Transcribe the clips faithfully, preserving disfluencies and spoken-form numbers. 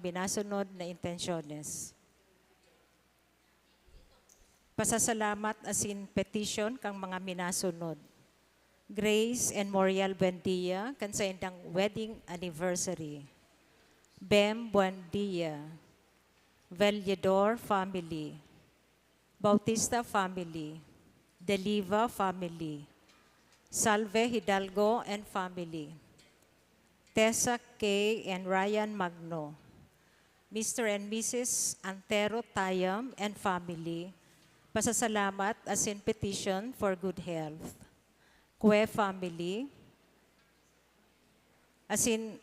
minasunod na intensyones. Pasasalamat asin petition kan mga minasunod. Grace and Moriel Buendia, kan saindang wedding anniversary. Bem Buendia, Velledor family. Bautista family, Deliva family, Salve Hidalgo and family, Tessa K and Ryan Magno, Mister and Missus Antero Tayam and family, pasasalamat asin petition for good health. Kwe family, asin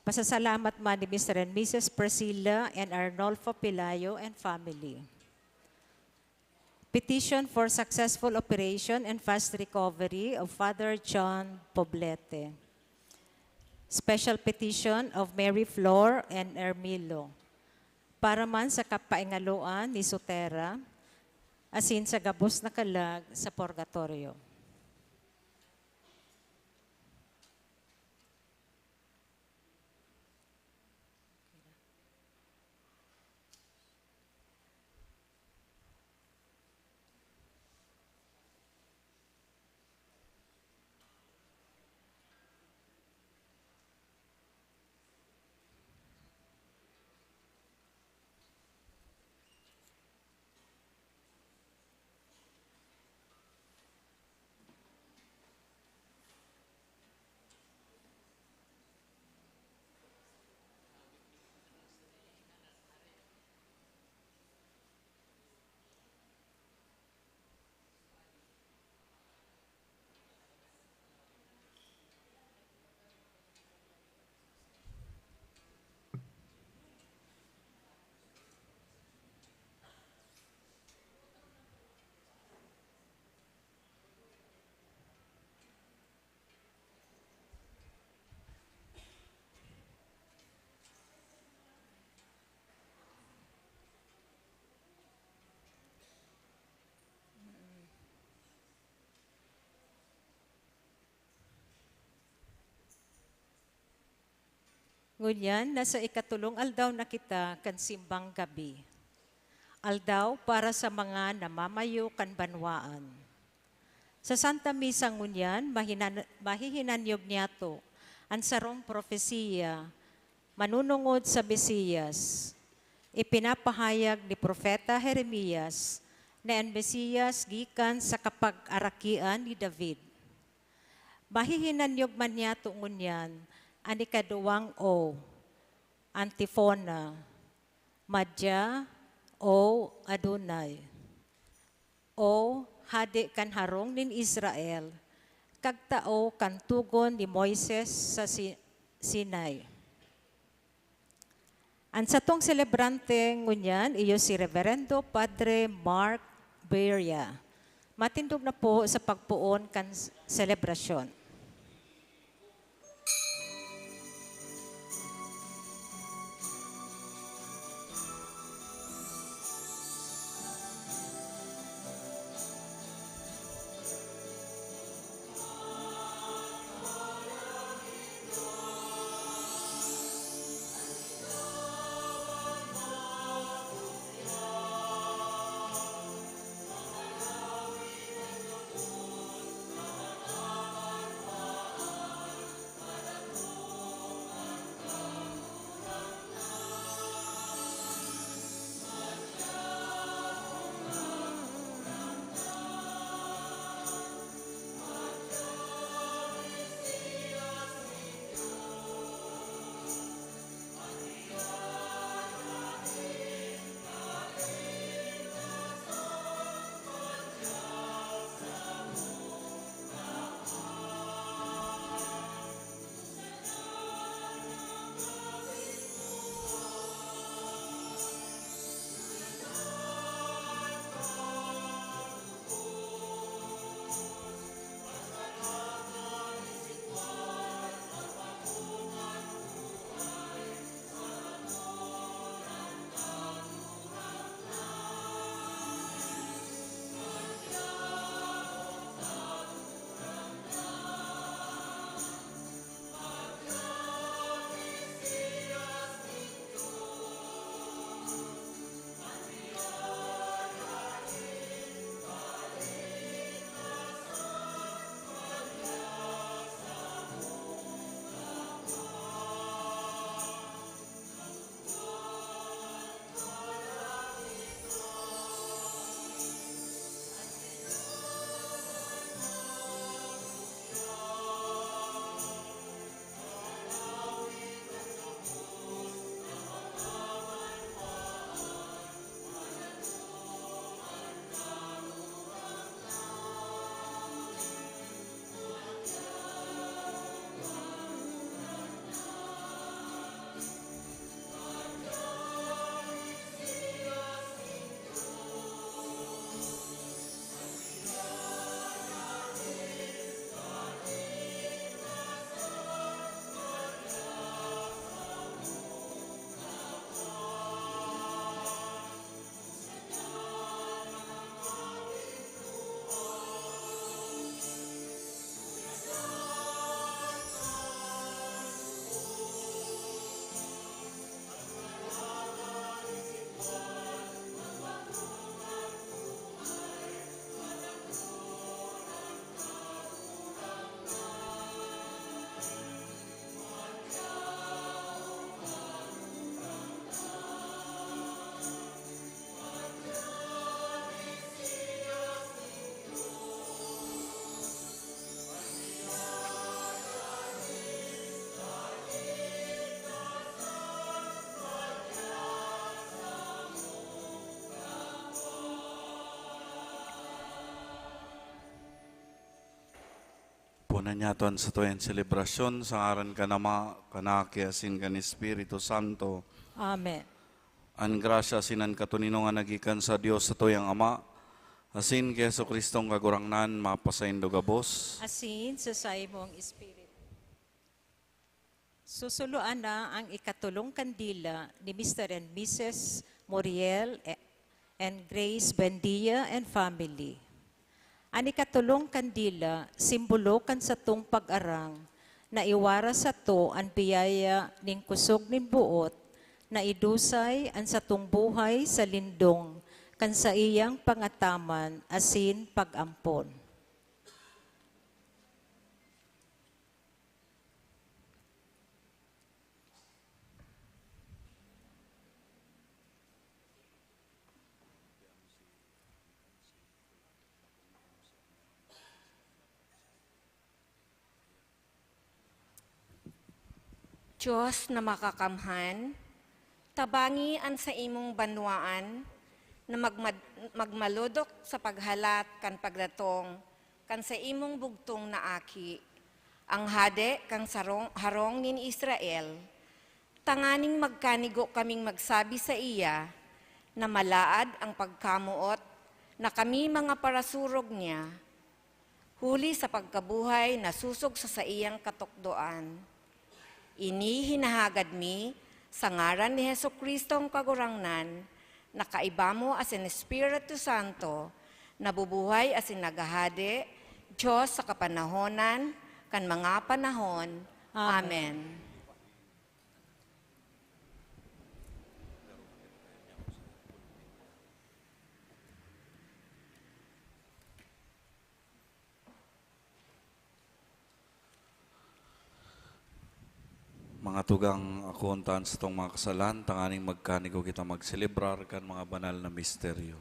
pasasalamat man ni Mister and Missus Priscilla and Arnolfo Pelayo and family. Petition for successful operation and fast recovery of Father John Poblete. Special petition of Mary Flor and Ermilo. Para man sa kapaingaloan ni Sotera, asin sa gabos na kalag sa purgatorio. Ngunyan, nasa ikatolong aldaw na kita kan simbang gabi. Aldaw para sa mga namamayo kan banwaan. Sa Santa Misa ngunyan, mahinan-, mahihinanyog niyato an sarong propesiya manunungod sa Mesiyas. Ipinapahayag ni Propeta Jeremias na an Mesiyas gikan sa kapag-arakian ni David. Mahihinanyog man niyato ngunyan an ikaduwang O, antifona, Madya, O Adonai, O Hade kan harong nin Israel, kagtao kan togon ni Moises sa Si-, Sinai. An satong selebrante ngunyan iyo si Reverendo Padre Mark Beria. Matindog na po sa pagpoon kan s-, selebrasyon. Nanyatuan sa tuyang selebrasyon, sa ngaran kan Ama, kan Aki, asin kan Espiritu Santo. Amen. An grasya asin an katoninongan na gikan sa Dios sa tuyang Ama, asin ki Jesu-Cristong Kagurangnan, mapasaindo gabos. Asin sa saimong espiritu. Susuluan na ang ikatolong kandila ni Mister and Missus Muriel and Grace Buendia and family. An ikatolong kandila, simbolo kan satong pag-arang na iwaras sato an biyaya nin kusog nin boot na idusay an satong buhay sa lindong kan saiyang pangataman asin pag-ampon. Dios na makakamhan, tabangi an saimong banwaan na magmad-, magmalodok sa paghalat kan pagdatong kan saimong bugtong na Aki, ang Hade kan sarong, harong nin Israel, tanganing magkanigo kaming magsabi saiya na malaad ang pagkamoot na kami mga parasurog niya, huli sa pagkabuhay na sosog sa saiyang katukdoan. Ini hinahagad mi sa ngaran ni Jesu-Cristong Kagurangnan, na kaiba mo asin Espiritu Santo, nabubuhay asin naghahade, Dios sa kapanahonan kan mga panahon. Amen. Amen. Mga tugang, akoon ta an satong mga kasalan, tanganing magkanigo kita magselebrar kan mga banal na misteryo.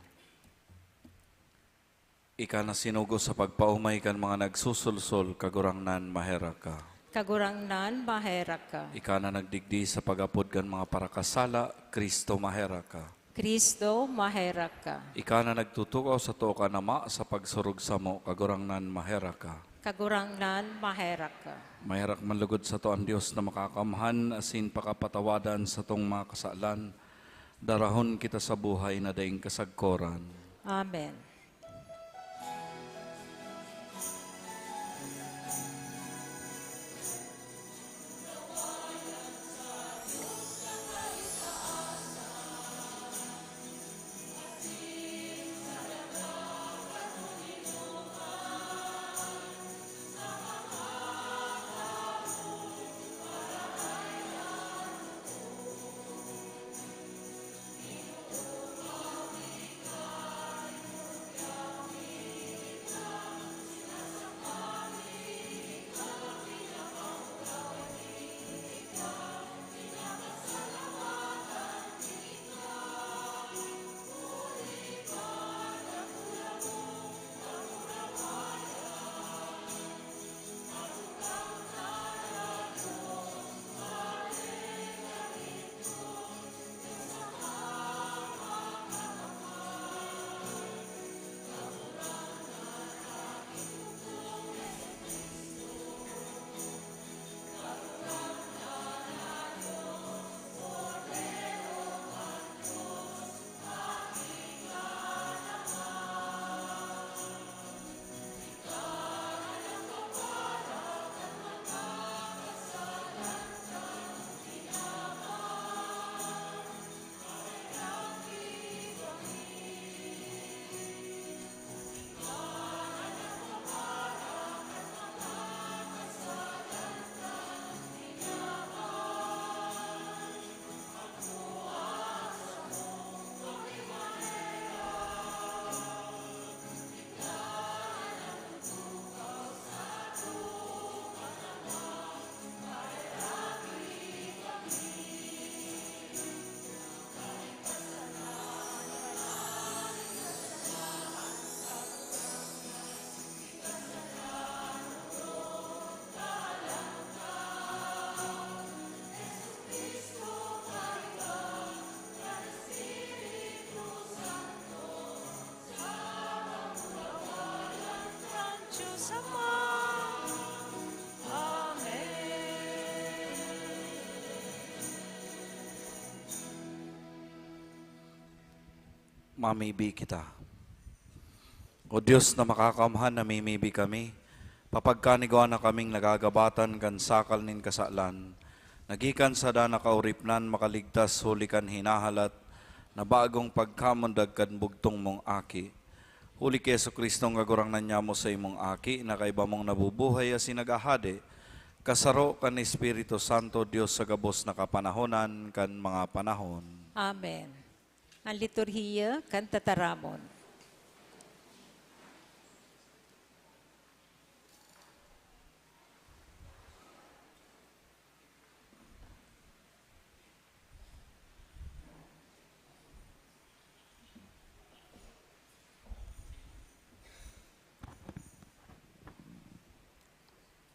Ika na sinugo sa pagpaomay kan mga nagsusulsol, Kagurangnan, maherak ka. Kagurangnan, maherak ka. Ika na nagdigdi sa pag-apod kan mga parakasala, Cristo, maherak ka. Cristo, maherak ka. Ika na nagtutukaw sa too kan Ama sa pagsurog samo, Kagurangnan, maherak ka. Kagurangnan, maherak ka. Maherak man lugod sato an Dios na makakamhan asin pakapatawadan satong mga kasalan, darahon kita sa buhay na daing kasagkoran. Amen. Mamibi kita. O Dios na makakaomhan, namimibi kami, papagkanigwa na kaming nagagabatan kan sakal nin kasalan, nagikan sa dana kauripnan makaligtas huli kan hinahalat na bagong pagkamundag kan bugtong mong Aki. Huli ki Jesu-Cristo, ang Kagurangnan nyamo, sa imong Aki, na kaiba mong nabubuhay asin naghahade, kasaro kan Espiritu Santo, Dios sa gabos na kapanahonan kan mga panahon. Amen. Ang liturhiya kan tataramon.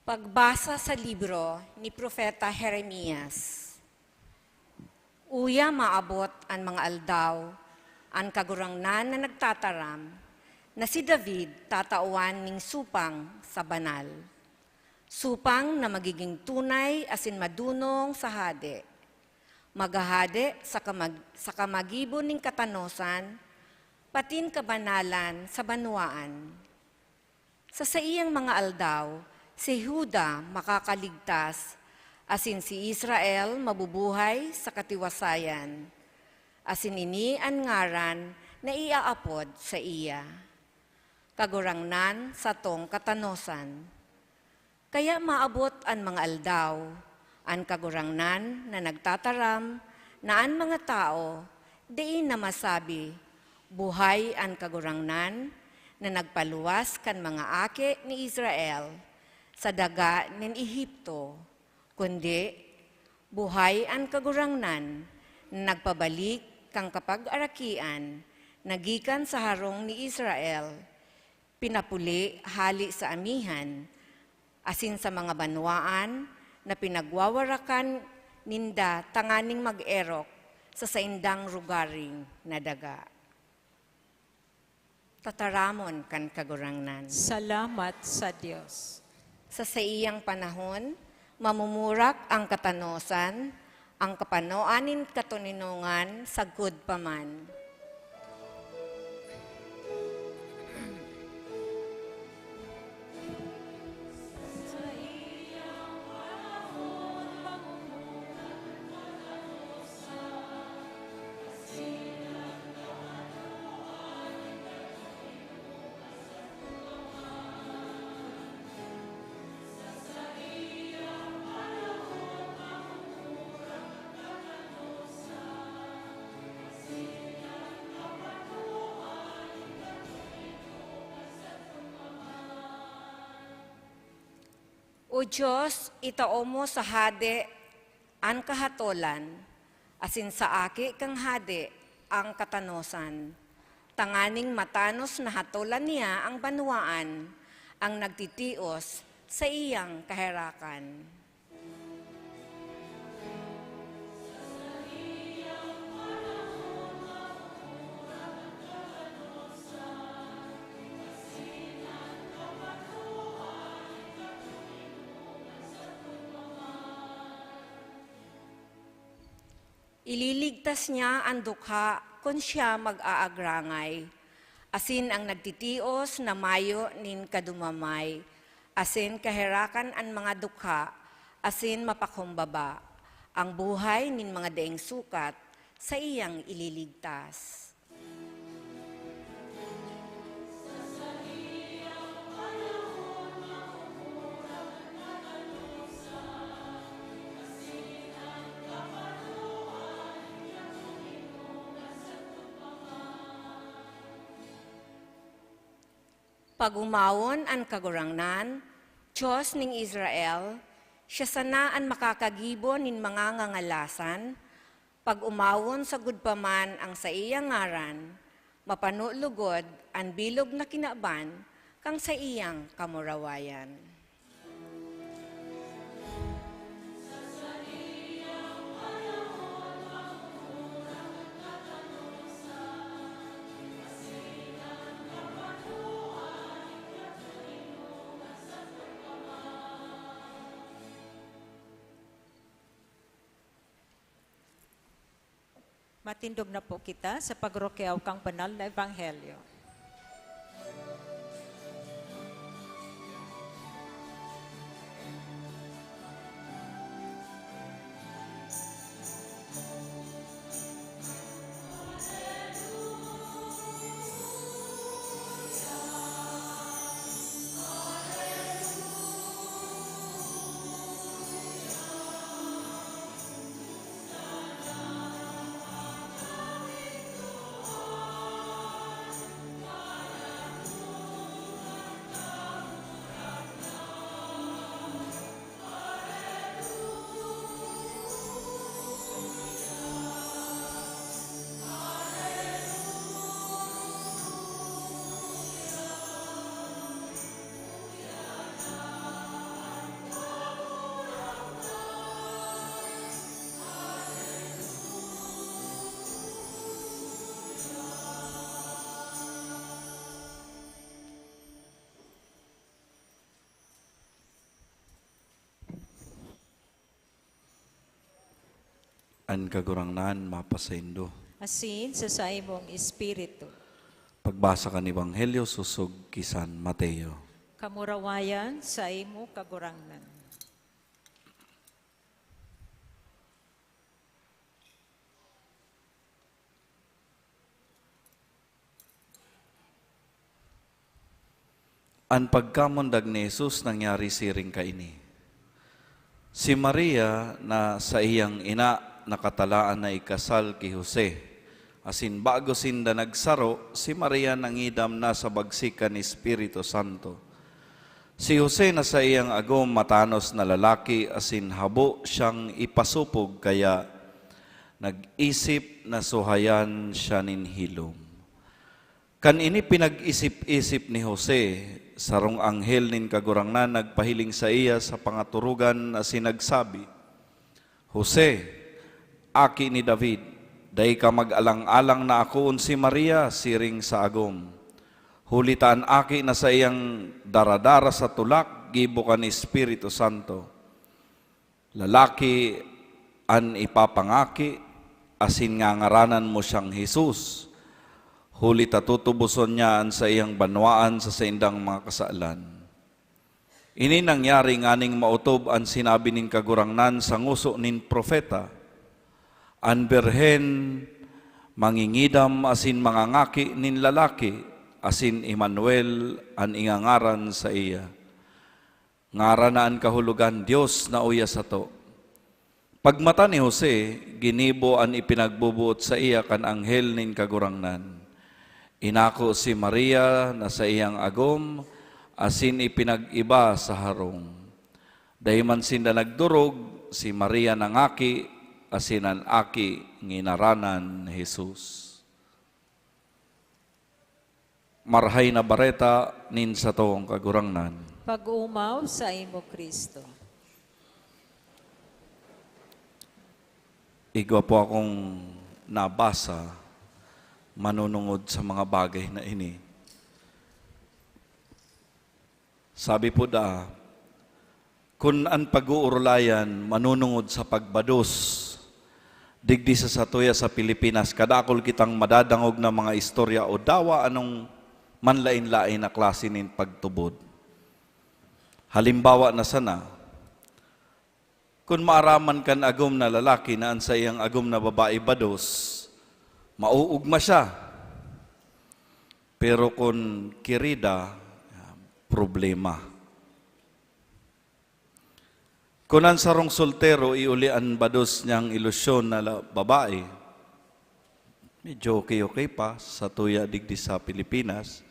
Pagbasa sa libro ni Propeta Jeremias. Uya maabot an mga aldaw, an Kagurangnan na nagtataram, na si David tatawan ning supang sa banal, supang na magiging tunay asin madunong sa hade. Maghahade sa kamag-, sa kamagibo nin katanosan, patin kabanalan sa banwaan. Sa saiyang mga aldaw, si Juda makakaligtas, asin si Israel mabubuhay sa katiwasayan. Asin ini an ngaran na iaapod saiya, Kagurangnan satong katanosan. Kaya maabot an mga aldaw, an Kagurangnan na nagtataram, na an mga tawo dai na masabi, "Buhay an Kagurangnan na nagpaluwas kan mga aki ni Israel sa daga nin Egipto," kundi, "Buhay an Kagurangnan na nagpabalik kan kapagarakian na gikan sa harong ni Israel, pinapuli hale sa amihan, asin sa mga banwaan na pinagwawarakan ninda tanganing mag-erok sa saindang rugaring na daga." Tataramon kan Kagurangnan. Salamat sa Dios. Sa saiyang panahon, mamumurak ang katanosan, ang kapanoan nin katoninongan sagkod pa man. O Dios, itao mo sa hade an kahatolan, asin sa aki kan hade an katanosan, tanganing matanos na hatolan niya an banwaan, an nagtitios saiyang kaherakan. Ililigtas niya an dukha kun siya mag-aagrangay, asin an nagtitios na mayo nin kadumamay, asin kaherakan an mga dukha asin mapakumbaba. An buhay nin mga daing sukat saiyang ililigtas. Pag-omawon an Kagurangnan, Dios nin Israel, siya sana an makakagibo nin mga ngangalasan, pag-omawon sagkod pa man an saiyang ngaran, mapano lugod an bilog na kinaban kan saiyang kamurawayan. Matindog na po kita sa pagrukyaw kan banal na ebanghelyo. An Kagurangnan mapasaindo. Asin sa saimong espiritu. Pagbasa kan Ebanghelyo sosog ki San Mateo. Kamurawayan saimo, Kagurangnan. An pagkamundag ni Jesus nangyari siring kaini. Si Maria na saiyang ina nakatalaan na ikasal ki Jose, asin bago sinda nagsaro, si Maria nangidam na sa bagsik kan Espiritu Santo. Si Jose na saiyang agom matanos na lalaki asin habo siyang ipasopog, kaya nag-isip na suhayan siya nin hilom. Kan ini pinag-isip-isip ni Jose, sarong anghel nin Kagurangnan nagpahiling saiya sa pangaturugan asin nagsabi, "Jose, aki ni David, dai ka mag-alang-alang na akoon si Maria siring sa agom. Huli ta an aki na saiyang daradara sa tulak gibo kan Espiritu Santo. Lalaki an ipapangaki, asin ngangaranan mo siyang Jesus, huli ta tutuboson niya an saiyang banwaan sa saindang mga kasalan." Ini nangyari nganing maotob an sinabi nin Kagurangnan sa ngoso nin propeta, "An birhen mangingidam asin mangangaki nin lalaki, asin Emmanuel an ingangaran saiya." Ngaran na an kahulogan, "Dios na uya sato." Pagmata ni Jose, ginibo an ipinagboboot saiya kan anghel nin Kagurangnan. Inako si Maria na saiyang agom asin ipinag-iba sa harong. Dai man sinda nagdorog, si Maria nangaki, asin an aki nginaranan Jesus. Marahay na Bareta nin satong Kagurangnan. Pag-omaw saimo, Cristo. Igwa po akong nabasa manunungod sa mga bagay na ini. Sabi po da, kun an pag-uurulayan manunungod sa pagbados digdi sa satuya sa Pilipinas, kadakul kitang madadangog na mga istorya o dawa anong manlain-lain na klase nin pagtubod. Halimbawa na sana, kun maaraman kan agom na lalaki na an saiyang agom na babae bados, mauugma siya. Pero kun kirida, problema. Kun an sarong soltero iuli an bados niyang ilusyon na la-, babae, medyo okay-okay pa sa tuya digdi sa Pilipinas.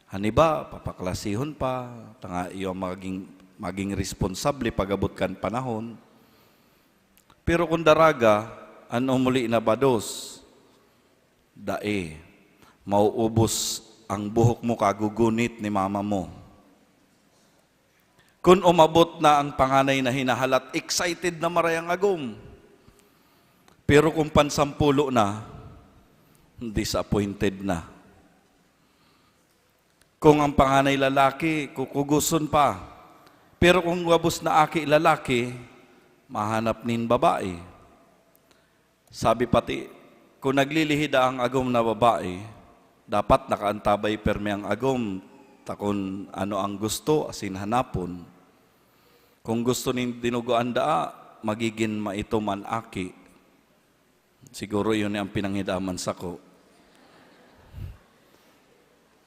An iba, papaklasihon pa, tanga iyo maging, maging responsable pag-abot kan panahon. Pero kun daraga, an umuli na bados, dai, mauubos ang buhok mo kagugunit ni mama mo. Kun umabot na ang panganay na hinahalat, excited na maray ang agom. Pero kung pansampulo na, disappointed na. Kung ang panganay lalaki, kukugoson pa. Pero kung gabos na aki lalaki, mahanap nin babae. Sabi pati, Kun naglilihi daa ang agom na babae, dapat nakaantabay pirmi ang agom ta kun ano ang gusto asin hanapon. Kun gusto nin dinugoan daa, magigin maitom an aki. Siguro iyon ni ang pinanghidaman sako.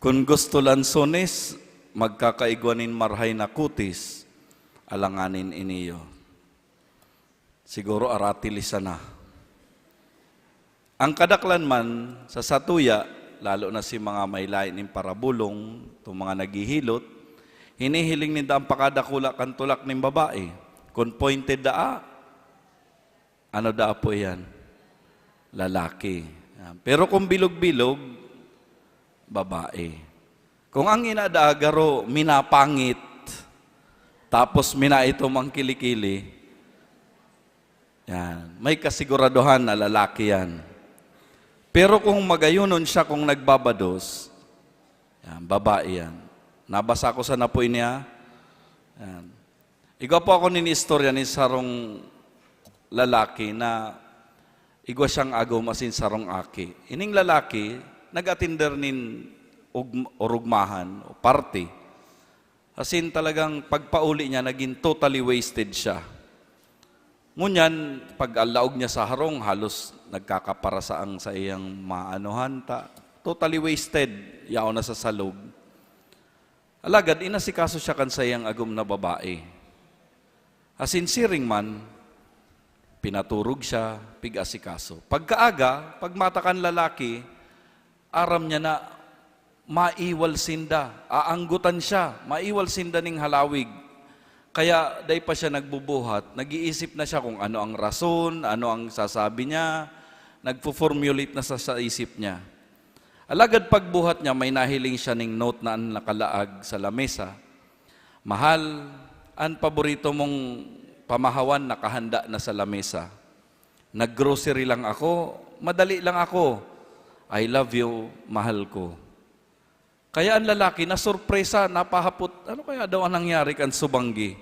Kun gusto lansones, magkakaigwa nin marhay na kutis, alanganin iniyo. Siguro aratilis sana. Ang kadaklan man, sa satuya, lalo na si mga may lain nin parabolong, itong mga naghihilot, hinihiling ninda ang pakadakula kan tulak nin babae. Kun pointed daa, ano daa po iyan? Lalaki. Yan. Pero kung bilog-bilog, babae. Kung ang ina daa garo minapangit, tapos minaitom ang kilikili, yan, may kasiguraduhan na lalaki yan. Pero kung magayonon siya, kung nagbabados, yan, babae yan. Nabasa ko sana po ini, ah. Yan. Igwa po ako nin istorya nin sarong lalaki na igwa siyang agom asin sarong aki. Ining lalaki, nag-atinder nin ug-, orugmahan o party. Asin talagang pagpauli niya, naging totally wasted siya. Ngunyan, pag-alaog niya sa harong, halos nagkakaparasaang saiyang maanuhan ta. Totally wasted, yaon na sa salog. Alagad inasikaso siya kan saiyang agom na babae. Asin siring man, pinaturog siya, pig-asikaso. Pagkaaga, pag mata kan lalaki, aram niya na maiwal sinda, aanggotan siya, maiwal sinda ning halawig. Kaya dai pa siya nagbubuhat, nag-iisip na siya kung ano ang rason, ano ang sasabi niya, nagfo-formulate na sa, sa isip niya. Alagad pagbuhat niya, may nahiling siya ning note na an nakalaag sa lamesa. "Mahal, an paborito mong pamahawan nakahanda na sa lamesa. Nag-grocery lang ako, madali lang ako. I love you, mahal ko." Kaya an lalaki nasurpresa, napahapot, "Ano kaya daw an nangyari kan subanggi?"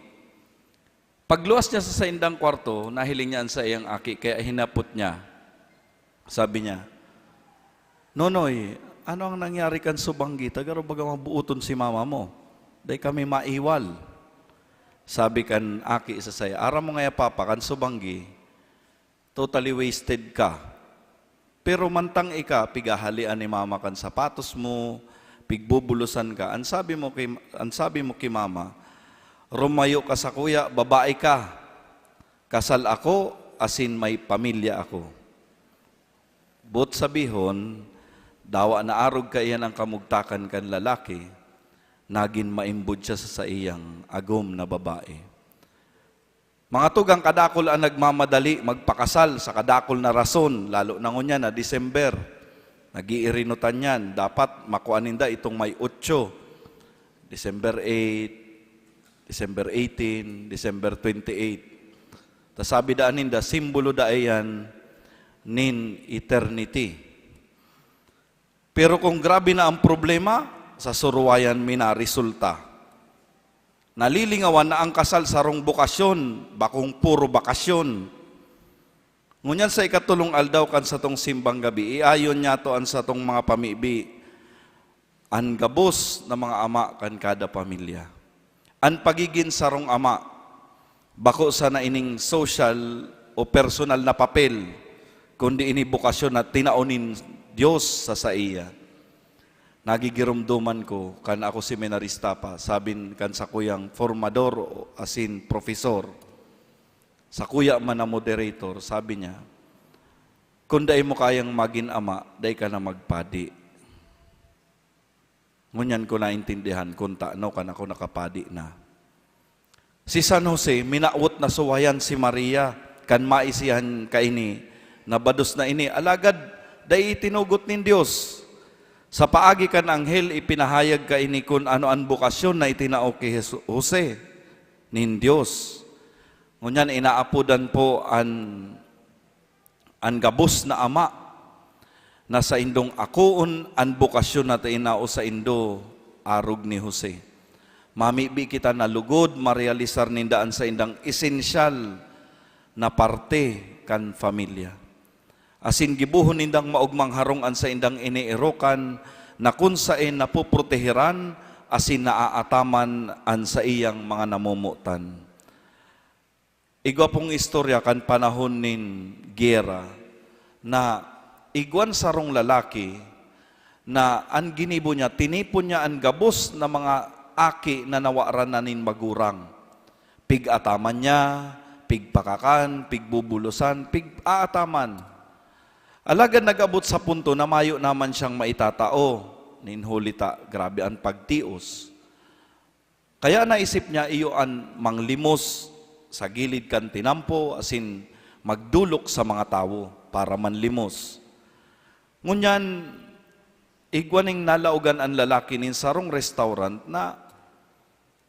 Pagluwas niya sa saindang kwarto, nahiling niya an saiyang aki, kaya hinapot niya. Sabi niya, "Nonoy, ano ang nangyari kan subanggi? Ta garo baga mabuoton si mama mo? Dai kami maiwal." Sabi kan aki sa saiya, "Aram mo ngaya, Papa, kan subanggi, totally wasted ka. Pero mantang ika, pighahalean ni mama kan sapatos mo, pigbubulosan ka. An sabi mo ki, an sabi mo ki mama, 'Rumayo ka sakuya, babae ka. Kasal ako, asin may pamilya ako.'" Boot sabihon, dawa na arog kaiyan an kamugtakan kan lalaki, nagin maimbod siya sa saiyang agom na babae. Mga tugang, kadakul an nagmamadali magpakasal sa kadakul na rason, lalo na ngunyan na December. Nag-iirinutan yan. Dapat makua ninda itong May otso, December eight, December eighteen, December twenty-eight. Ta sabi daan ninda, simbolo dai yan nin eternity. Pero kung grabe na ang problema, sa suruwayan mi naresulta. Nalilingawan na ang kasal sarong bokasyon, bakong puro bakasyon. Ngunyan sa ikatolong aldaw kan satong simbang gabi, iayon niyato an satong mga pamibi, an gabos na mga ama kan kada pamilya. An pagigin sarong ama, bako sana ining social o personal na papel, kundi ini bokasyon na tinao nin Dios sa saiya. Nagigiromdoman ko, kan ako seminarista pa, sabin kan sakuyang formador o asin profesor, sakuya man na moderator, sabi niya, "Kung dai mo kayang magin ama, dai ka na magpadi." Ngunyan ko naintindihan kun tano kan ako nakapadi na. Si San Jose, minawot na suwayan si Maria, kan maisihan kaini, na bados na ini. Alagad, dai itinugot nin Dios. Sa paagi kan anghel, ipinahayag kaini kun ano an bokasyon na itinao ki Jesu-, Jose nin Dios. Ngunyan, inaapodan po an an gabos na ama na saindong akoon an bokasyon na tinao saindo, arog ni Jose. Mamibi kita na lugod marealisar ninda an saindang esensyal na parte kan pamilya. asin gibohon nindang maogmang harong an saindang ineerokan, na kun saen napoproteheran asin naaataman an saiyang mga namomotan. Igwa pong istorya kan panahon nin giyera na igwan sarong lalaki na an ginibo niya, tinipon niya an gabos na mga aki na nawaran na nin magurang. Pig-ataman niya, pigpakakan, pigbubulosan, pig-aataman. Alagad nag-abot sa punto na mayo naman siyang maitatao, nin huli ta grabe an pagtios. Kaya naisip niya iyo an manglimos sa gilid kan tinampo asin magdolok sa mga tawo para manlimos. Ngunyan, igwa ning nalaogan an lalaki nin sarong restaurant na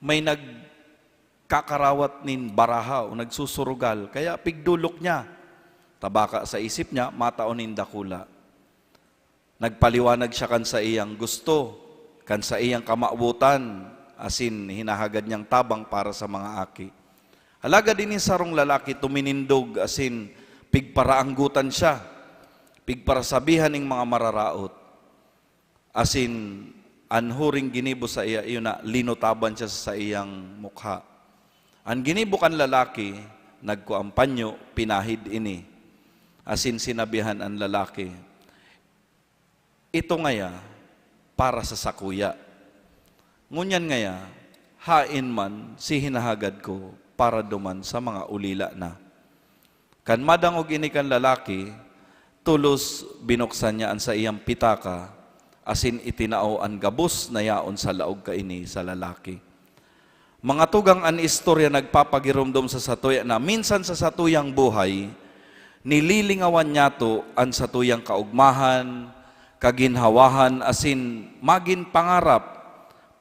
may nagkakarawat nin baraha o nagsusurugal, kaya pigdolok niya. Tabaka sa isip niya, matao nin dakula. Nagpaliwanag siya kan saiyang gusto, kan saiyang kamawotan, asin hinahagad niyang tabang para sa mga aki. Alagad ini sarong lalaki tuminindog asin pigparaanggotan siya, pigparasabihan ning mga mararaot. Asin an huring ginibo saiya, iyo na, linutaban siya sa saiyang mukha. An ginibo kan lalaki, nagkua an panyo, pinahid ini, asin sinabihan an lalaki, "Ito ngaya para sa sakuya. Ngunyan ngaya, haen man si hinahagad ko para duman sa mga ulila na." Kan madangog ini kan lalaki, tolos binuksan niya an saiyang pitaka, asin itinao an gabos na yaon sa laog kaini sa lalaki. Mga tugang, an istorya nagpapagiromdom sa satuya na minsan sa satuyang buhay, nililingawan niyato an satuyang kaogmahan, kaginhawahan, asin magin pangarap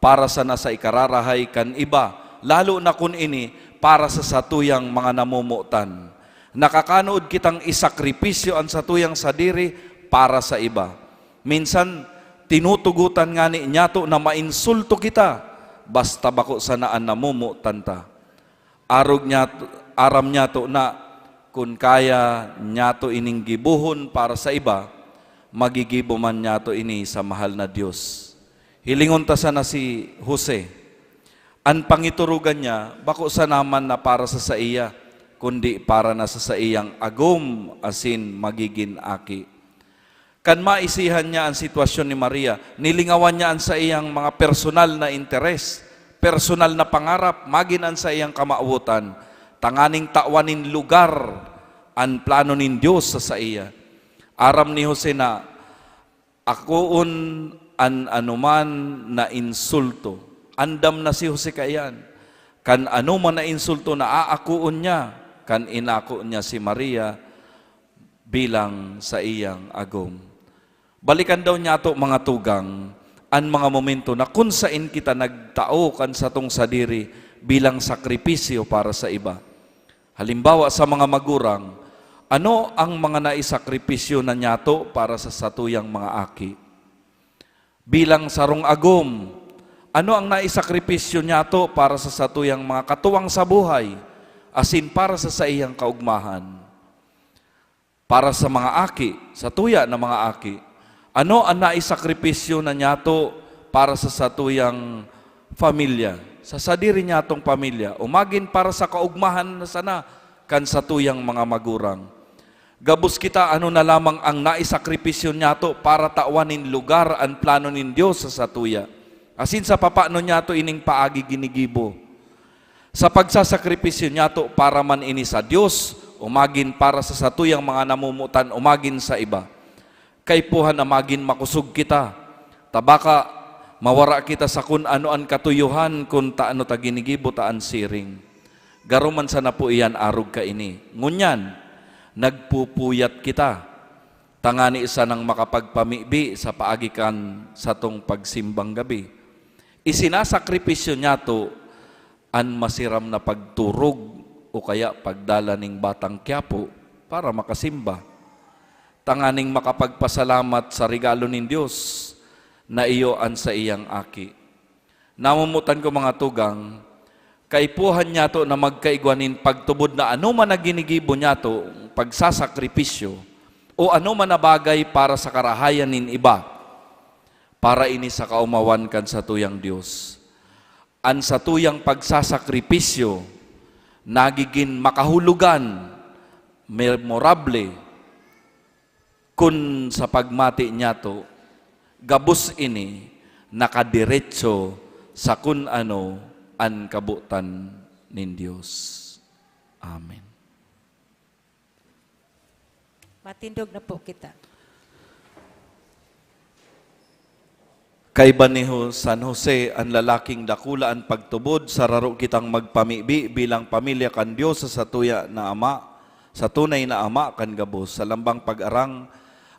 para sana sa ikararahay kan iba, lalo na kun ini para sa satuyang mga namomotan. Nakakanood kitang isakripisyo an satuyang sadiri para sa iba. Minsan, tinutugotan ngani niyato na mainsulto kita, basta bako sana an namomotan ta. Arog niyato, aram niyato na kun kaya niyato ining gibohon para sa iba, magigibo man niyato ini sa mahal na Dios. Hilingon ta sana si Jose. An pangiturugan niya, bako sana man na para sa saiya, kundi para na sa saiyang agom asin magigin aki. Kan maisihan niya an sitwasyon ni Maria, nilingawan niya an saiyang mga personal na interes, personal na pangarap, magin an saiyang kamawotan, tanganing tawan nin lugar an plano nin Dios sa saiya. Aram ni Jose na akoon an anoman na insulto. Andam na si Jose kaiyan. Kan anoman na insulto na aakoon niya, kan inako niya si Maria bilang saiyang agom. Balikan daw niyato, mga tugang, an mga momento na kun saen kita nagtao kan satong sadiri bilang sakripisyo para sa iba. Halimbawa, sa mga magurang, ano ang mga naisakripisyo na niyato para sa satuyang mga aki? Bilang sarong agom, ano ang naisakripisyo niyato para sa satuyang mga katuwang sa buhay, asin para sa saiyang kaogmahan? Para sa mga aki, satuya na mga aki, ano an naisakripisyo na niyato para sa satuyang pamilya, sa sadiri niyatong pamilya, o magin para sa kaogmahan na sana kan satuyang mga magurang? Gabos kita, ano na lamang ang naisakripisyo niyato para tawan nin lugar an plano nin Dios sa satuya, asin sa papaano niyato ining paagi ginigibo. Sa pagsasakripisyo niyato para man ini sa Dios, o magin para sa satuyang mga namomotan, o magin sa iba. Kaipuhan na magin makosog kita, ta baka mawara kita sa kun ano an katuyohan kun taano ta ginigibo ta an siring. Garo man sana po iyan arog kaini. Ngunyan, nagpupuyat kita tangani sanang makapagpamibi sa paagi kan satong pagsimbang gabi. Isinasakripisyo niyato an masiram na pagturog o kaya pagdala ning batang Quiapo para makasimba, tanganing makapagpasalamat sa regalo nin Dios na iyo an saiyang aki. Namomotan ko, mga tugang, kaipuhan niyato na magkaigwa nin pagtubod na anoman na ginigibo niyato, pagsasakripisyo, o anoman na bagay para sa karahayan nin iba, para ini sa kaomawan kan satuyang Dios. An satuyang pagsasakripisyo nagigin makahulogan, memorable, kun sa pagmati niyato, gabos ini nakadiretso sa kun ano an kabotan nin Dios. Amen. Matindog na po kita. Kaiba ni Ho-, San Jose, an lalaking dakula an pagtubod, sararo kitang magpamibi bilang pamilya kan Dios sa satuya na Ama, sa tunay na Ama kan gabos. Sa lambang pag-arang,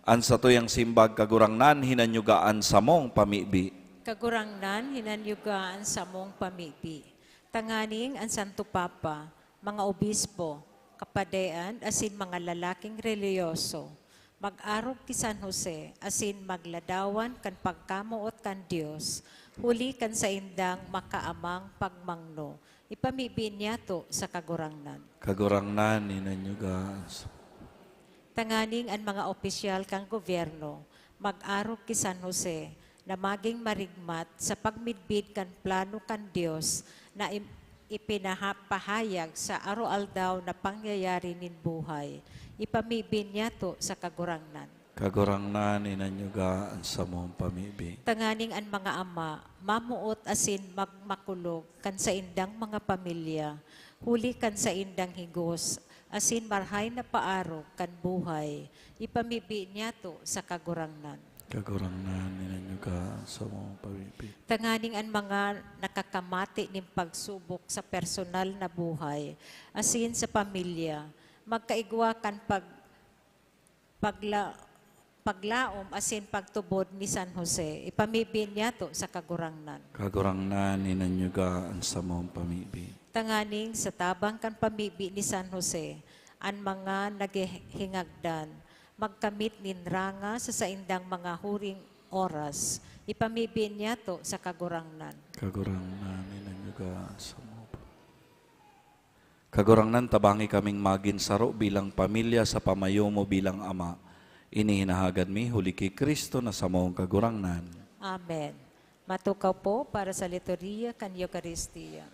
an satuyang simbag, Kagurangnan, hinanyuga an samong pamibi. Kagurangnan, hinanyuga an samong pamibi. Tanganing an Santo Papa, mga obispo, kapadean, asin mga lalaking relihiyoso, mag-arog ki San Jose, asin magladawan kan pagkamoot kan Dios, huli kan saindang makaamang pagmangno. Ipamibi niyato sa Kagurangnan. Kagurangnan, hinanyuga an sa- Tanganing an mga opisyal kan gobyerno mag-arog ki San Jose na magin marigmat sa pagmidbid kan plano kan Dios na im-, ipinahapahayag sa aroaldaw na pangyayari nin buhay. Ipamibi niyato sa Kagurangnan. Kagurangnan, hinanyuga an samong pamibi. Tanganing an mga ama mamoot asin magmakulog kan saindang mga pamilya, huli kan saindang higos asin marahay na paarog kan buhay. Ipamibi niyato sa Kagurangnan. Kagurangnan, hinanyuga an samong pamibi. Tanganing an mga nakakamati nin pagsubok sa personal na buhay asin sa pamilya, magkaigwa kan pag-, pagla-, paglaom asin pagtubod ni San Jose, ipamibi niyato sa Kagurangnan. Kagurangnan, hinanyuga an samong pamibi. Tanganing sa tabang kan pamibi ni San Jose, an mga naghihingagdan magkamit nin ranga sa saindang mga huring oras, ipamibi niyato sa Kagurangnan. Kagurangnan, hinanyuga an samong pa-, Kagurangnan, tabangi kaming magin saro bilang pamilya sa pamayo mo bilang Ama. Ini hinahagad mi huli ki Cristo na samong Kagurangnan. Amen. Matukaw po para sa liturhiya kan Eukaristia.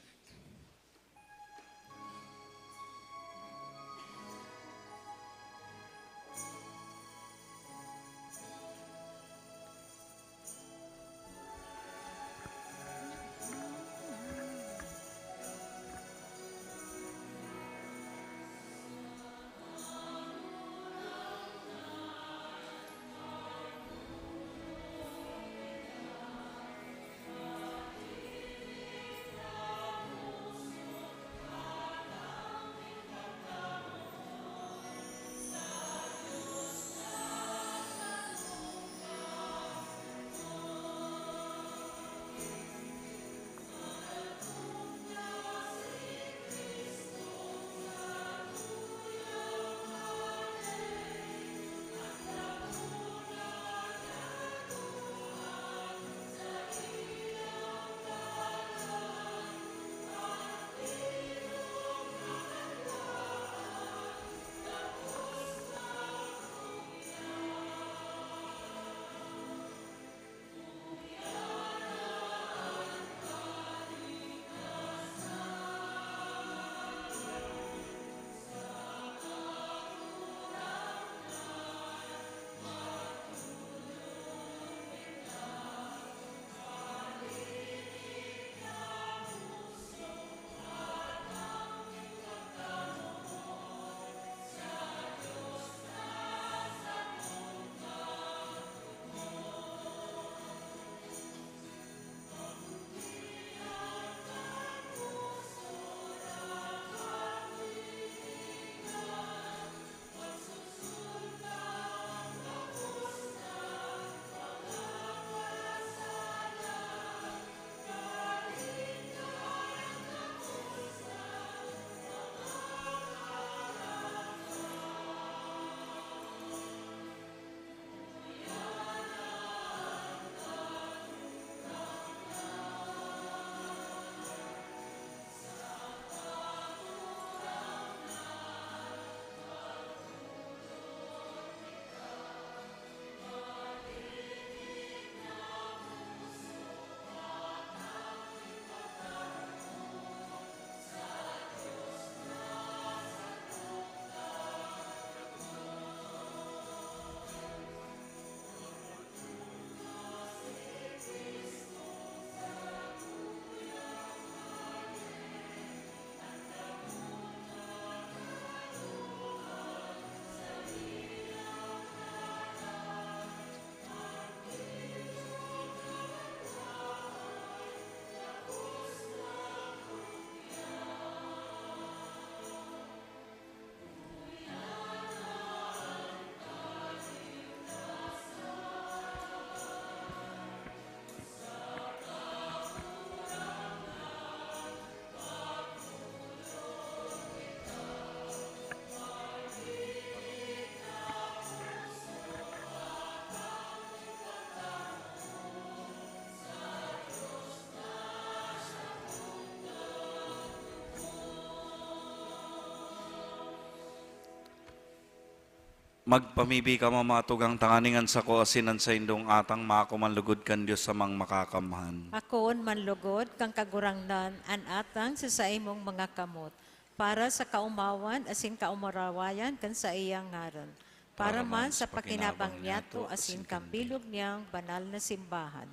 Magpamibi kamo, mga tugang, tanganing an sako asin an saindong atang maako man lugod kan Dios Amang Makakamhan. Akoon man lugod kan Kagurangnan an atang sa saimong mga kamot, para sa kaomawan asin kaumarawayan kan saiyang ngaran, para man sa pakinabang niyato asin kan bilog niyang banal na simbahan.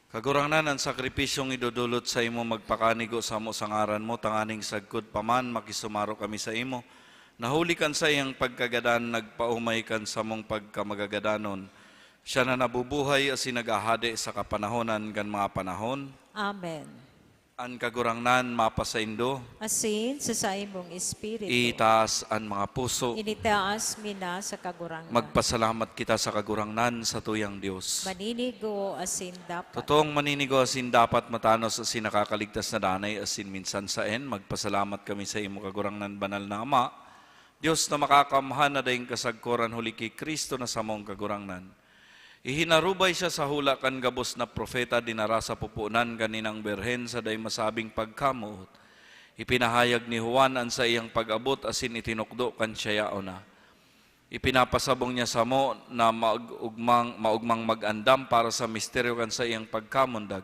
Kagurangnan, an sakripisyong idodolot saimo magpakanigo samo sa ngaran mo, tanganing sagkod pa man makisumaro kami saimo, na huli kan saiyang pagkagadan nagpaomay kan samong pagkamagagadanon. Siya na nabubuhay asin naghahade sa kapanahonan kan mga panahon. Amen. An Kagurangnan mapasaindo. Asin sa saimong espiritu. Itaas an mga puso. Initaas mi na sa Kagurangnan. Magpasalamat kita sa Kagurangnan, satuyang Dios. Maninigo asin dapat. Totoong maninigo asin dapat, matanos asin nakakaligtas na danay asin minsan saen, magpasalamat kami sa imo, Kagurangnan, banal na Ama, Dios na makakamhan na daing kasagkoran huli ki Cristo na samong Kagurangnan. Ihinarubay siya sa hula kan gabos na propeta dinara sa pupunan kan Inang Birhen sa dai masabing pagkamoot. Ipinahayag ni Juan an saiyang pag-abot asin itinukdo kan siya yaon na. Ipinapasabong niya samo na maugmang, maugmang mag-andam para sa misteryo kan saiyang pagkamundag,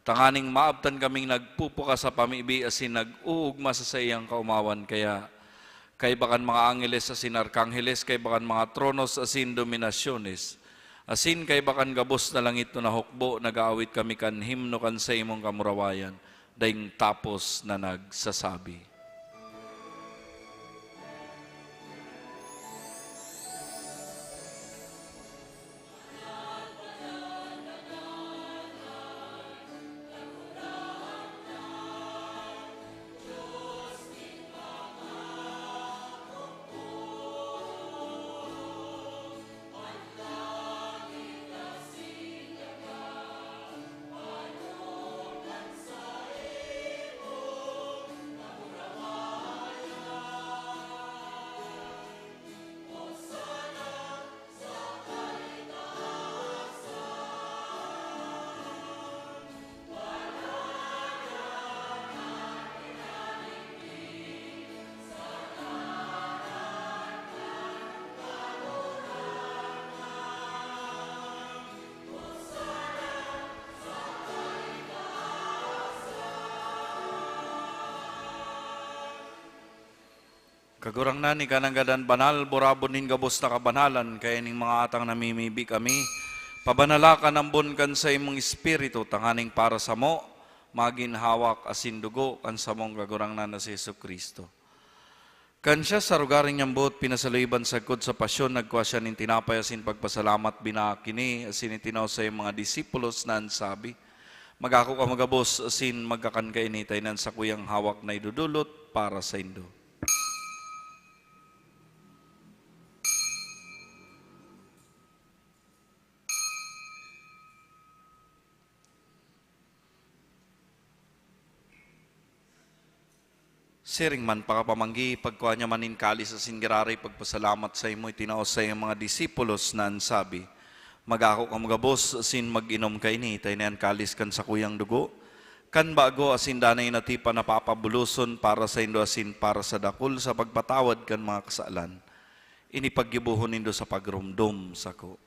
tanganing maabtan kaming nagpupukas sa pamibi asin nag-uugma sa saiyang kaomawan. Kaya, kaiba kan mga angeles asin arkangheles, kaiba kan mga tronos asin dominasyones, asin kaiba kan gabos na langit na hukbo, nag-aawit kami kan himno kan saimong kamurawayan, daing tapos na nagsasabi. Kagurangnan, ika nanggad an banal, burabod nin gabos na kabanalan, kaya ning mga atang namimibi kami, pabanala kan ambon kan saimong Espiritu, tanganing para samo, magin hawak asin dugo kan samong Kagurangnan na si Jesu-Cristo. Kan siya sa rogaring niyang boot pinasaluiban sagkod sa pasyon, nagkua siya nin tinapay asin pagpasalamat, binaak ini asin itinao sa iyang mga disipulos na an sabi, "Mag-ako kamo gabos asin magkakan kaini, ta ini an sakuyang hawak na idodolot para saindo." Siring man pakapamanggi, pagkua niya man nin kalis asin giraray pagpasalamat saimo, itinao sa iyang mga disipulos na an sabi, "Mag-ako kamo gabos asin mag-inom kaini, ta ini an kalis kan sakuyang dugo, kan bago asin danay na tipan na papabuloson para saindo asin para sa dakul sa pagpatawad kan mga kasalan. Ini paggibohon nindo sa pagromdom sako."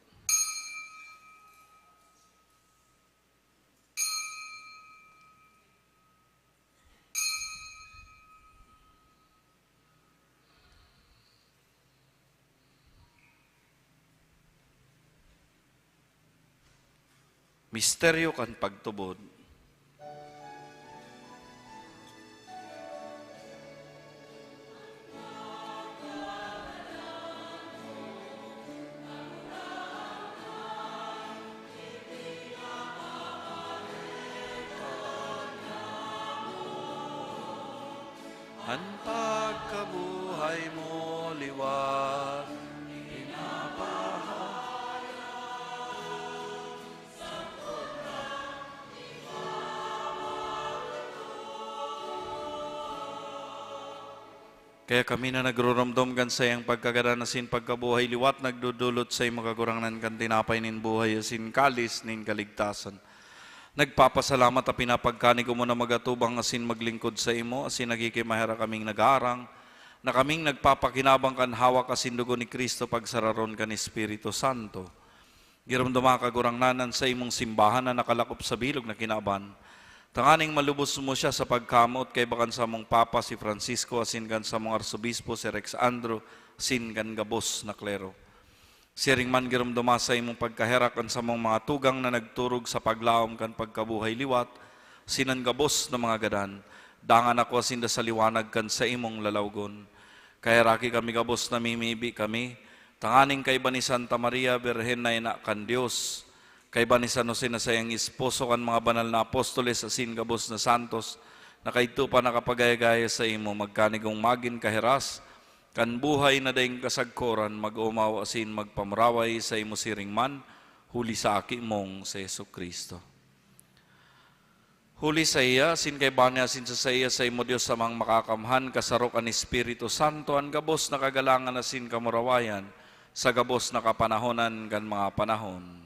Misteryo kan pagtubod. An pagkabuhay mo liwat, pinapahayag. Kaya kami na nagruromdom kan saiyang pagkagadan asin pagkabuhay liwat, nagdodolot saimo, Kagurangnan, kan tinapay nin buhay asin kalis nin kaligtasan. Nagpapasalamat ta pinapagkanigo mo na magatubang asin maglingkod saimo, asin naghihimaherak kaming nag-aarang na kaming nagpapakinabang kan hawak asin dugo ni Cristo pagsararon kan Espiritu Santo. Giromdoma, Kagurangnan, an saimong simbahan na nakalakop sa bilog na kinaban, tanganing malubos mo siya sa pagkamoot kaiba kan samong Papa si Francisco asin kan samong Arsobispo si Rex Andrew asin kan gabos na klero. Siring man giromdoma sa imong pagkaherak an samong mga tugang na nagturog sa paglaom kan pagkabuhay liwat, sinan gabos na mga gadan, dangan ako sinda sa liwanag kan saimong lalawgon. Kaheraki kami gabos, namimibi kami, tanganing kaiba ni Santa Maria, Birhen na ina kan Dios, kaiba ni San Jose na saiyang esposo, kan mga banal na apostoles asin gabos na santos, na kaidto pa nakapagayagaya sa imo, magkanigong magin kaheras, kan buhay na daing kasagkoran, mag-omaw asin magpamraway sa imo siring man, huli sa Aki mong si Jesu-Cristo. Huli saiya, asin kaiba niya, asin sa saiya, sa imo Dios Amang Makakamhan, kasaro kan Espiritu Santo, an gabos na kagalangan asin kamurawayan, sa gabos na kapanahonan kan mga panahon.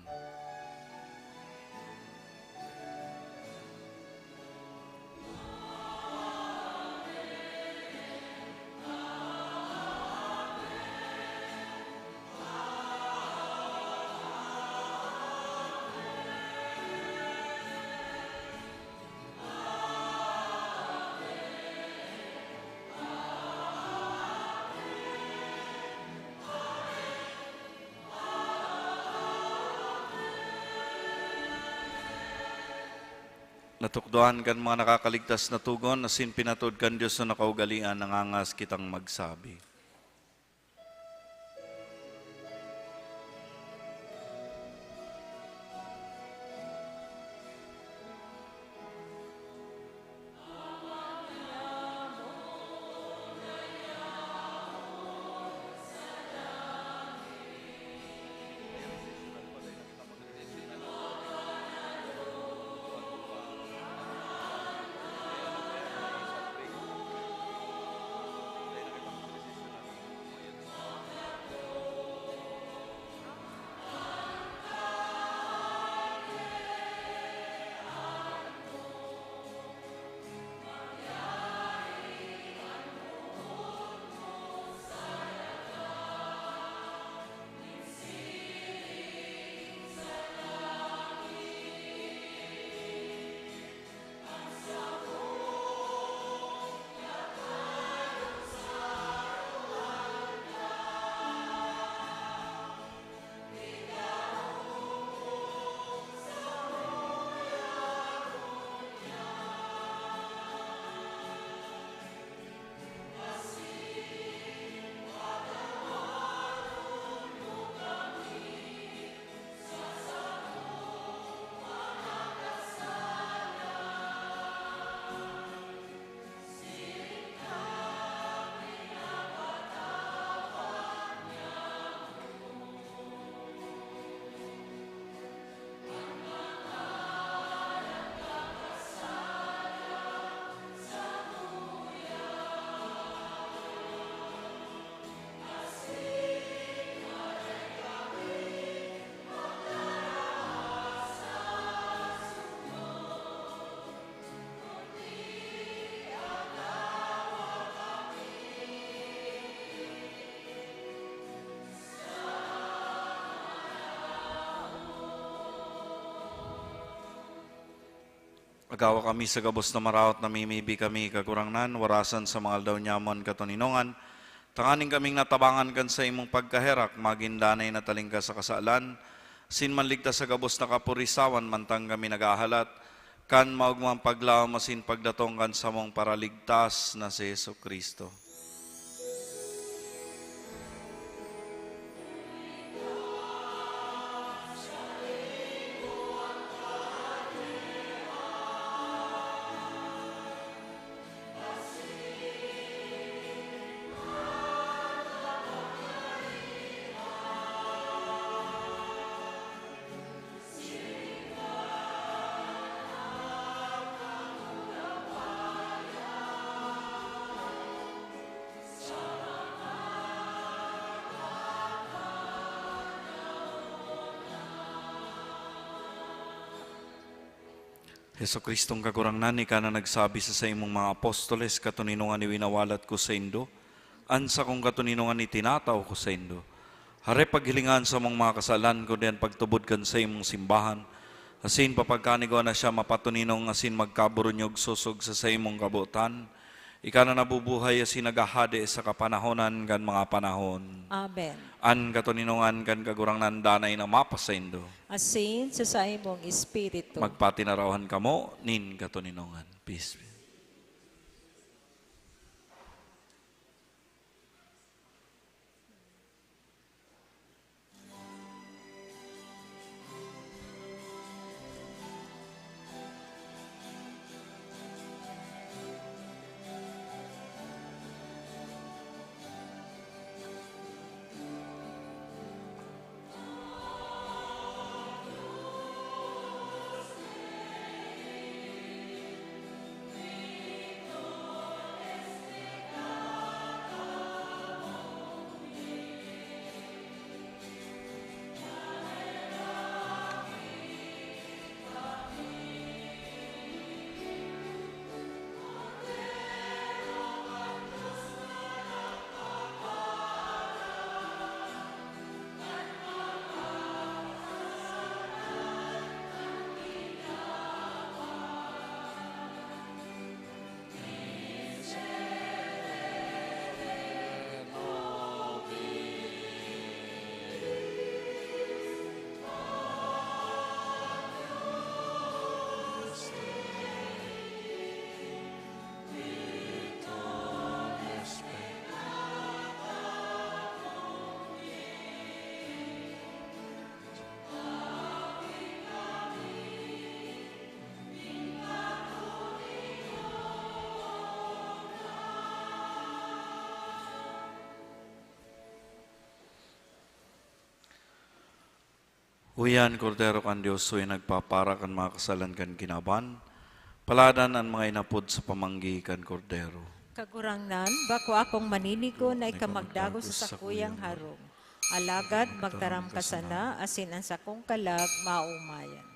Natukdoan kan mga nakakaligtas na togon, asin pinatod kan Dios na nakaugalian, nangangas kitang magsabi. Agawa kami sa gabos na maraot, namimibi kami, Kagurangnan, warasan sa mga aldaw nyamo an katoninongan, tanganing kaming natabangan kan saimong pagkaherak, magin danay na talingkas sa kasalan, asin manligtas sa gabos na kapurisawan, mantang kami naghahalat kan maogmang paglaom asin pagdatong kan samong Paraligtas na si Jesu-Cristo. Jesu-Cristong Kagurangnan, ika na nagsabi sa saimong mga apostoles, "Katoninongan iyo winawalat ko saindo, An sakong katoninongan itinatao ko saindo. Hare paghilingan sa mong mga kasalan, kundi an pagtubod kan saimong simbahan, asin papagkanigoan na siya mapatoninong asin magkaburunyog sosog sa saimong kabotan. Ika na nabubuhay asin naghahade sa kapanahonan kan mga panahon. Amen. An katoninongan kan Kagurangnan danay na mapasaindo. Asin sa saimong espiritu. Magpatinarawan kamo nin katoninongan. Peace. Uyan, Kordero kan Dios, uyan nagpapara kan mga kasalan kan kinaban. Paladan an mga inapod sa pamanggi kan Kordero. Kagurangnan, bako akong maninigo na ika magdagos sa sakuyang harong. Alagad magtaram ka sana, asin an sakong kalag maomayan.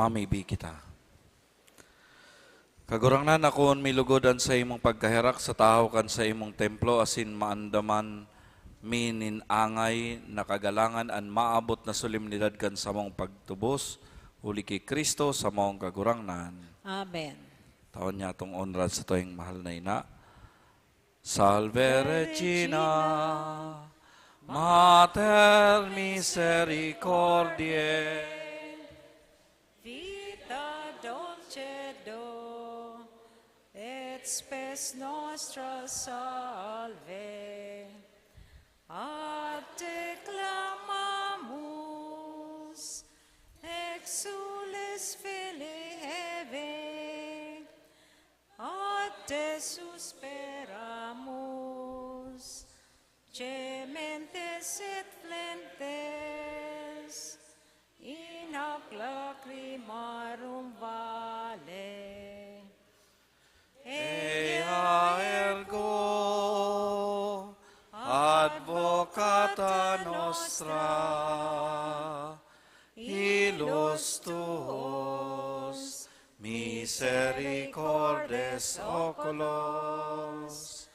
Mamibi kita. Kagurangnan, akoon mi lugod an saimong pagkaherak sa tahaw kan saimong templo, asin maandaman mi nin angay na kagalangan an maabot na solemnidad kan samong pagtubos, huli ki Cristo, samong Kagurangnan. Amen. Taon niya atong onra sa tuwing mahal na ina. Salve Regina, Mater Misericordiae. Vita dulcedo, et spes nostra salve. Ad te clamamus, exsules Filii Hevae, ad te suspiramus, gementes et flentes, in hac lacrimarum vale. Ea ergo advocata nostra, ilus tuos, misericordes oculos,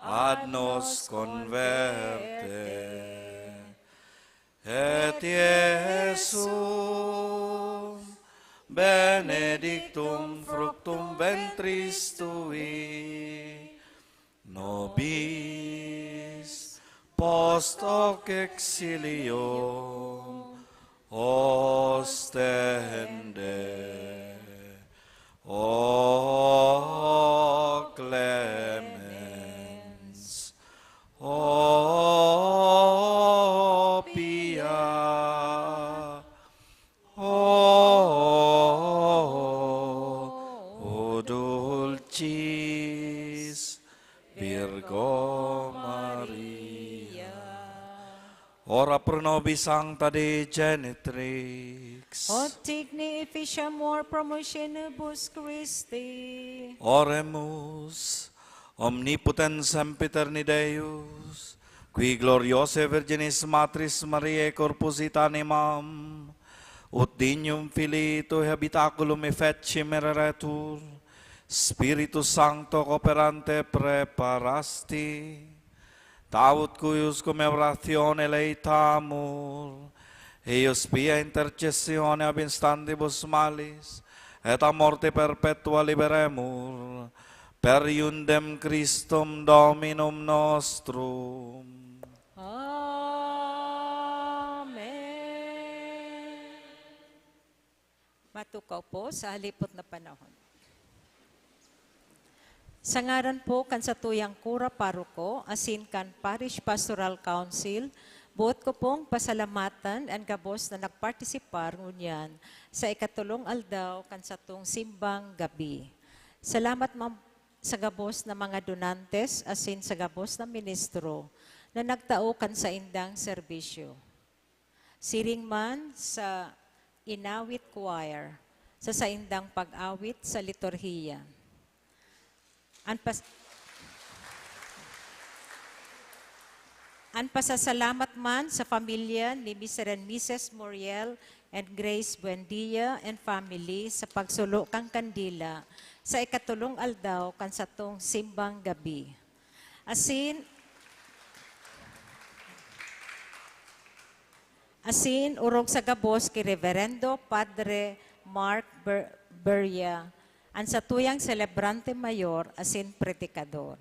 ad nos converte. Et Iesum, benedictum fructum ventris tui, nobis post hoc exilium ostende. O clemens, o pia, o dulcis Virgo Maria. Ora pro nobis sancta Dei Genitrix. Ut digni efficiamur promissionibus Christi. Oremus. Omnipotens sempiterni Deus, qui gloriosae Virginis Matris Mariae corpus et animam, ut dignum Filii Tui habitaculum efficiem eretur, Spiritus Sancto cooperante preparasti, taut cuius cum operatione laetamur, eius pia intercessione ab instantibus malis, et a morte perpetua liberemur, per iundem Christum Dominum nostrum. Amen. Matukaw po sa halipot na panahon. Sa ngaran po kan satuyang kura paroko asin kan Parish Pastoral Council, boot ko pong pasalamatan an gabos na nagpartisipar ngunyan sa ikatolong aldaw kan satong simbang gabi. Salamat man sa gabos na mga donantes asin sa gabos na ministro na nagtao kan saindang serbisyo. Siring man sa Inawit Choir sa saindang pag-awit sa liturhiya. An pas-, an pasasalamat man sa pamilya ni Mister and Missus Moriel and Grace Buendia and family sa pagsulo kan kandila sa ikatolong aldaw kan satong simbang gabi. Asin, asin orog sa gabos ki Reverendo Padre Mark Ber-, Beria, an satuyang selebrante mayor asin predikador.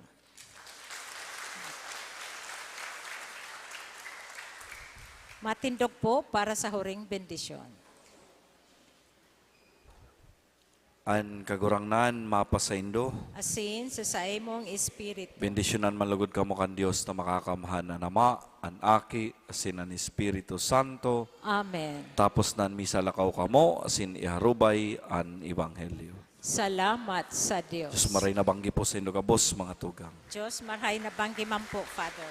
Matindog po para sa huring bendisyon. An Kagurangnan mapasaindo. Asin sa saimong espiritu. Bendisyonan man lugod kamo kan Dios na Makakamhan, an Ama, an Aki, asin an Espiritu Santo. Amen. Tapos na an misa, lakaw kamo asin iharubay an ebanghelyo. Salamat sa Dios. Dios maray na banggi po saindo gabos, mga tugang. Dios maray na banggi man po, Father.